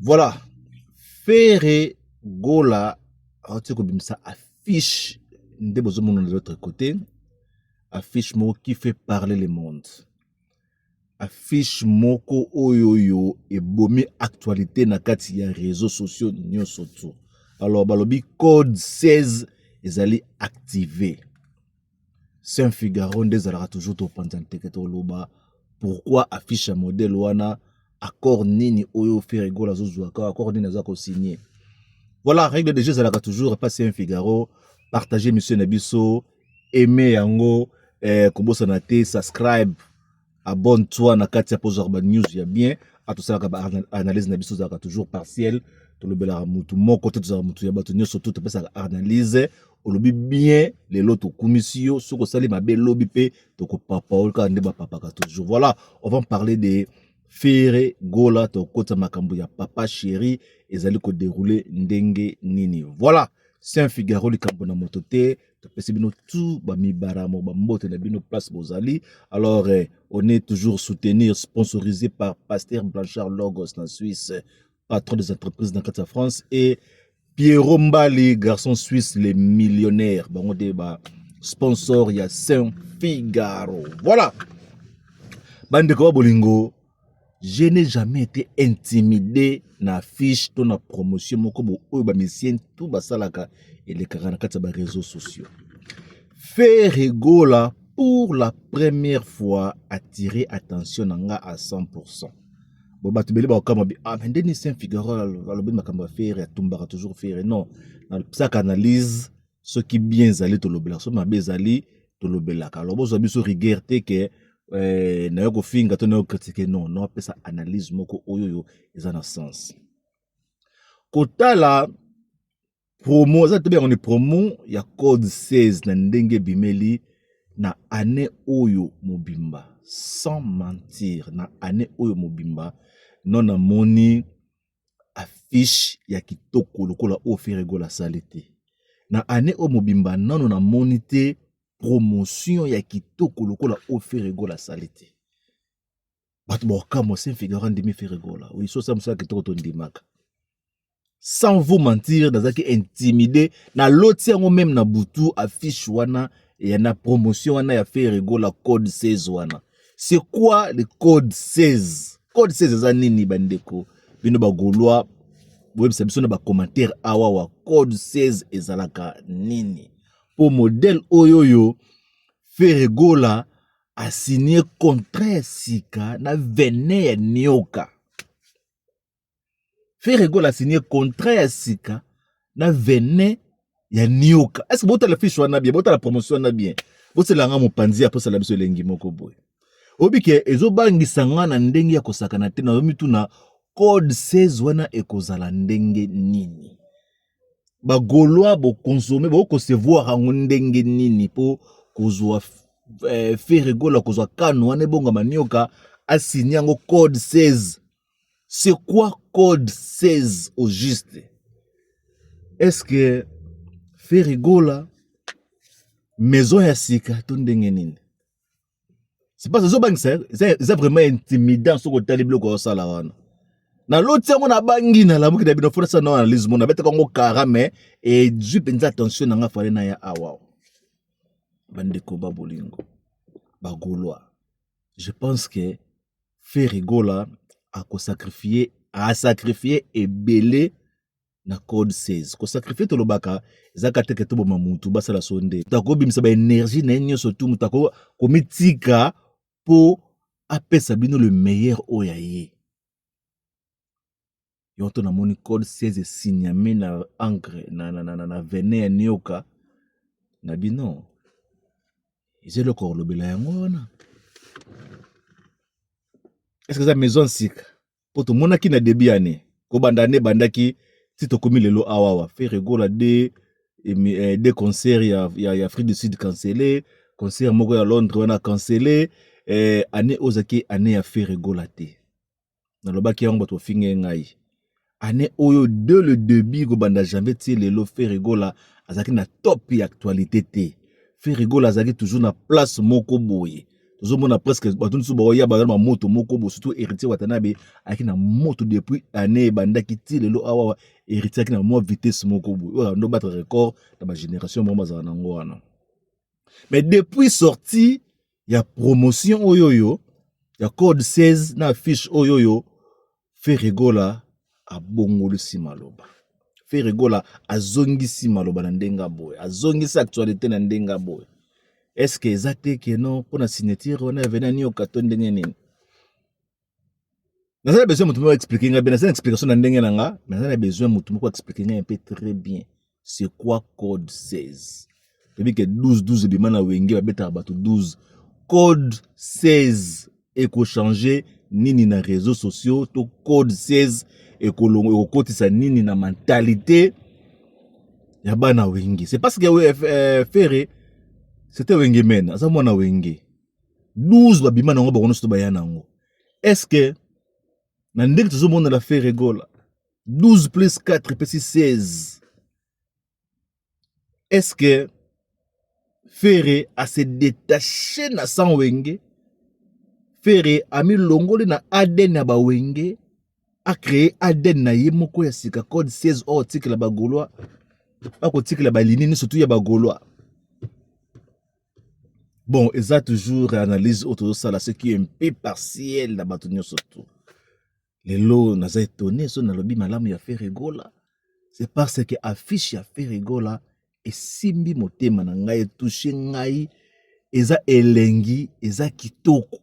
Voilà, Ferre Gola auti kobimisa affiche nde bozomona de l'autre côté, affiche moko qui fait parler le monde, affiche moko oyo oyo ebomi actualité na kati ya réseaux sociaux nyonso tu. Alors balobi code 16 ezali activé. Saint Figaro nde ezalaka toujours topanza nteke, toloba pourquoi affiche ya modèle wana, accord nini oyo Ferre Gola azozwaka, accord nini aza kosigne. Voilà, règle de jeu ezalaka toujours pas Saint Figaro. Partager mission na biso, aimer yango, kobosana te subscribe, abonne-toi na kati ya pozwaka ba news ya bien. Atosalaka ba analyse na biso, ezalaka toujours partiel, tolobelaka mutu moko te, tozalaka mutu ya bato nyonso tu, topesaka analyse. Olobi bien lelo, tokumisi yo. Soki osali mabe lobi mpe, tokopapa oyo kaka nde bapapaka toujours. Voilà, on va parler de Ferre Gola, tokota makambo ya Papa Chéri ezali kodérouler ndenge nini. Voilà, Saint Figaro, likambo na moto te, topesi bino tout bamibaramo, bambote na bino place bozali. Alors on est toujours soutenir, sponsorisé par Pasteur Blanchard Logos na Suisse, patron des entreprises dans kati ya France, et Pierrot Mbali, garçon suisse, les millionnaires. Bango de ba sponsor ya Saint Figaro. Voilà, bandeko ba bolingo, je n'ai jamais été intimidé na affiche to na promotion moko bo oyo bamusicien tout basalaka, elekaka na kati ya baréseaux sociaux. Ferre Gola, pour la première fois, attiré attention na nga à 100%. Bo bato ebele bakokama bi: "Ah, mais ndeni Saint Figaro alobi makambo ya Ferre, atumbaka toujours Ferre." Non, napesaka analyse. Soki bien ezali, tolobelaka; soki mabe ezali, tolobelaka. Alors bozwa biso rigueur te ke nayo kofinga to nayo critique. Non, no, apesa analyse moko oyo oyo eza na sens. Kotala promo eza, tobenga ni promo ya code 16 na ndenge ebimeli na année oyo mobimba. Sans mentir, na année oyo mobimba, no namoni affiche ya kitoko lokola oyo Ferre Gola asali te. Na année oyo mobimba, nano namoni te promotion ya kitoko lokola oyo Ferre Gola asali te. Bato bakokamwa: Saint Figaro andimi Ferre Gola oyo so osala mosala kitoko, tondimaka. Sans vous mentir, nazalaki intimidé. Naloti yango même na butu, affiche wana ya na promotion wana ya Ferre Gola, code 16 wana. C'est quoi le code 16? Code 16 eza nini? Bandeko, bino bagaulois, boyebisa biso na bacommentaire awawa, code 16 ezalaka nini? Mpo modèle oyo oyo Ferre Gola asigne contrat ya sika na venin ya nioka. Ferre Gola asigne contrat ya sika na venin ya nioka. Est ce botala fiche wana bien, botala promotion wana bien, boselanga mopanzi ya posala biso elengi moko boye. Oyebi ke ezobangisa nga na ndenge ya kosakana te. Nazomituna code 16 wana ekozala ndenge nini. Bagaulois bokonsome, bokoconcevoir yango ndenge nini? Mpo kozwa Ferre Gola, kozwa kano wana ebongama nioka, asigne yango code 16. C'est quoi code 16 au juste? Est ce que Ferre Gola maison ya sika to ndenge nini? C'est pas, ezobangisa, eza vraiment intimidant. Soki otali biloko osala wana, naloti yango, nabangi, nalamuki na bino, fonasa na analyse mo nabetaka yango kara, mais ezwi mpenza attention na nga. Fale na ya awa, bandeko ba bolingo, bagaulois, je pense que Ferre Gola akosacrifie, asacrifie ebele na code 16. Kosacrifie, tolobaka, ezaka teke toboma mutu basala so nde moto akobimisa baénergie na ye nyonso tu, moto akomitika mpo apesa bino le meilleur oyo ya ye. Yo to namoni code 16 esigname na encre na venin ya nioka na bino, eza eloko kolobela yango wana. Est-ce eza maison sika? Mpo tomonaki na début année, kobanda année ebandaki ti tokomi lelo awawa, Ferre Gola de concert ya Afrique du Sud cancellé, concert moko ya Londres wana cancellé. Année oyo ozalaki année ya Ferre Gola te. Nalobaki yango, bato bafinge ngai. Année oyo, dès le début, kobanda janvier ti lelo, Ferre Gola azalaki na top ya actualité te. Ferre Gola azalaki toujours na place moko boye. Tozomona presque bato nyonso baoya baza na moto moko bo, surtout Héritier Watanabe ayaki na moto depuis année ebandaki ti lelo awa. Héritier ayaki na mwa vitesse moko boye oyo ando battre record na bagénération moko bazala nango wana. Mais depuis sortie ya promotion oyo ya Code 16 na affiche oyo, Ferre Gola abongolisi maloba. Ferre Gola azongisi maloba na ndenge boye, azongisi actualité na ndenge boye. Est-ce que eza te que non, mpona signature wana evena nioka to ndenge nini? Naza na besoin motu moko explique ngai bien. Naza na explication na ndenge na nga, mais naza na besoin motu moko explique ngai un peu très bien, c'est quoi Code 16? Toyebi que 12 12 ebima na Wenge, babetaka bato 12. Code 16 ekochange nini na réseaux sociaux? To Code 16 ekokotisa nini na mentalité ya bana Wenge? C'est parce que Ferre, c'était Wenge men, aza mwana Wenge. 12 babima nango, bango nyonso to baya nango. Est ce que na ndenge tozomonela Ferre Gola, 12 plus 4 epesi 16, est ce que Ferre ase détaché na sang Wenge? Ferre amilongoli na ADN ya bawenge, acréer ADN na ye moko ya sika, Code 16, oyo otikela bagaulois, bakotikela balini nyonso tu ya bagaulois. Bon, eza toujours analyse oyo tozosala, ce qui est un peu partiel na bato nyonso tu. Lelo naza étonné. So nalobi malamu ya Ferre Gola, c'est parce que affiche ya Ferre Gola esimbi motema na ngai, etouche ngai, eza elengi, eza kitoko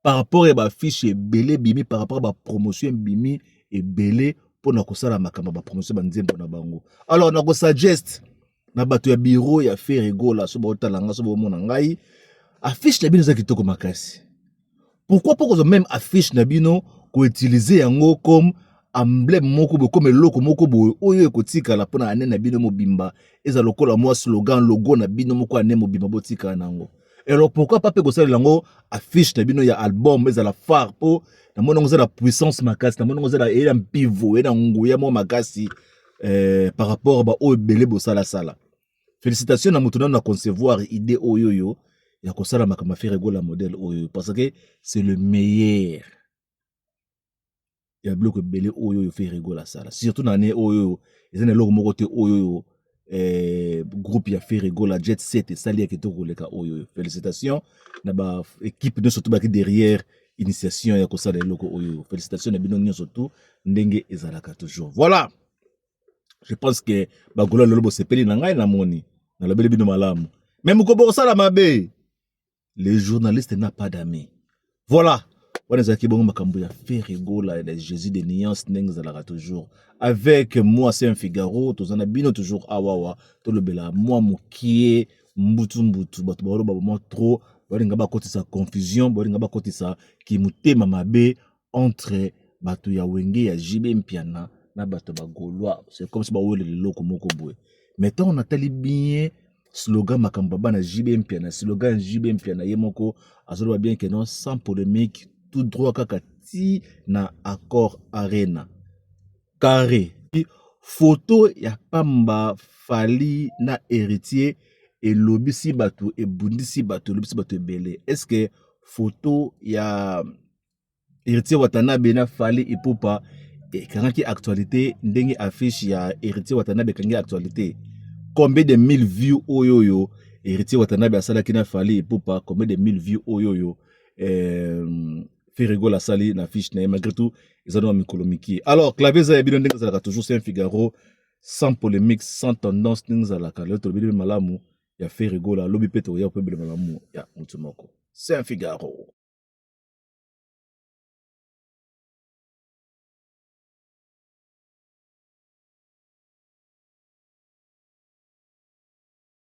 par rapport ya baaffiche ebele ebimi, par rapport ya bapromotion ebimi ebele mpona kosala makambo ya bapromotion banzembo na bango. Alors nakosuggest na bato ya bureau ya Ferre Gola, so baotala nga, so baomona ngai, affiche na bino eza kitoko makasi. Pourquoi mpo kozwa même affiche na bino, koutiliser yango comme emblème moko boye, comme eloko moko boye oyo ekotikala mpona ane na bino mobimba, eza lokola mwa slogan, logo na bino moko, ane mobimba botikala na yango? Alors pourquoi pas mpe kosalela yango affiche na bino ya album, ezala phare? Mpo namoni yango eza na puissance makasi, namoni yango eza eye na mpivo, eye na nguya moko makasi par rapport baoyo ebele bosalasala. Félicitation na moto nano na concevoir idée oyo ya kosala makambo ya Ferre Gola modèle oyo, parce que c'est le meilleur ya biloko ebele oyo Ferre Gola asala, surtout na année oyo. Eza na eloko moko te oyo groupe ya Ferre Gola Jet Set esali ya kitoko koleka oyo. Félicitation na baéquipe nyonso to baki derrière initiation ya kosala eloko oyo. Félicitation na bino nyonso tu, ndenge ezalaka toujours. Voilà, je pense que bagaulois lelo bosepeli na ngai. Namoni nalobeli bino malamu, mais moko bokosala mabe, le journaliste n'a pas d'amis. Voilà, wana ezalaki bongo makambo ya Ferre Gola ya Jésus de Nuance. Ndenge ezalaka toujours avec moi, c'est un Figaro. Toza na bino toujours awawa, tolobela mwa mokie mbutu mbutu. Bato baloba mwa trop, balinga bakotisa confusion, balinga bakotisa kimotema mabe entre bato ya Wenge ya JB Mpiana na bato bagaulois. C'est comme si bawelela eloko moko boye. Mais ntango natali bien slogan, makambo ya bana JB Mpiana, slogan JB Mpiana ye moko azoloba bien que non, sans polémique, tout droit kaka ti na Accor Arena carré. Photo ya pamba, Fally na Héritier, elobisi bato, ebundisi bato, elobisi bato ebele. Est ce que photo ya Héritier Watanabe na Fally Ipupa ekangaki actualité ndenge affiche ya Héritier Watanabe ekangi actualité? Combien de mille vues oyo Héritier Watanabe asalaki na Fally Ipupa? Combien de mille vues oyo Ferre Gola asali na affiche na ye? Malgré tout eza na mikolo mikie. Alors clavier eza ya bino, ndenge ezalaka toujours, c'est un Figaro, sans polémique, sans tendance. Ndenge ezalaka, lelo tolobi malamu ya Ferre Gola, alobi mpe tokoya kopebela malamu ya motu moko. C'est un Figaro.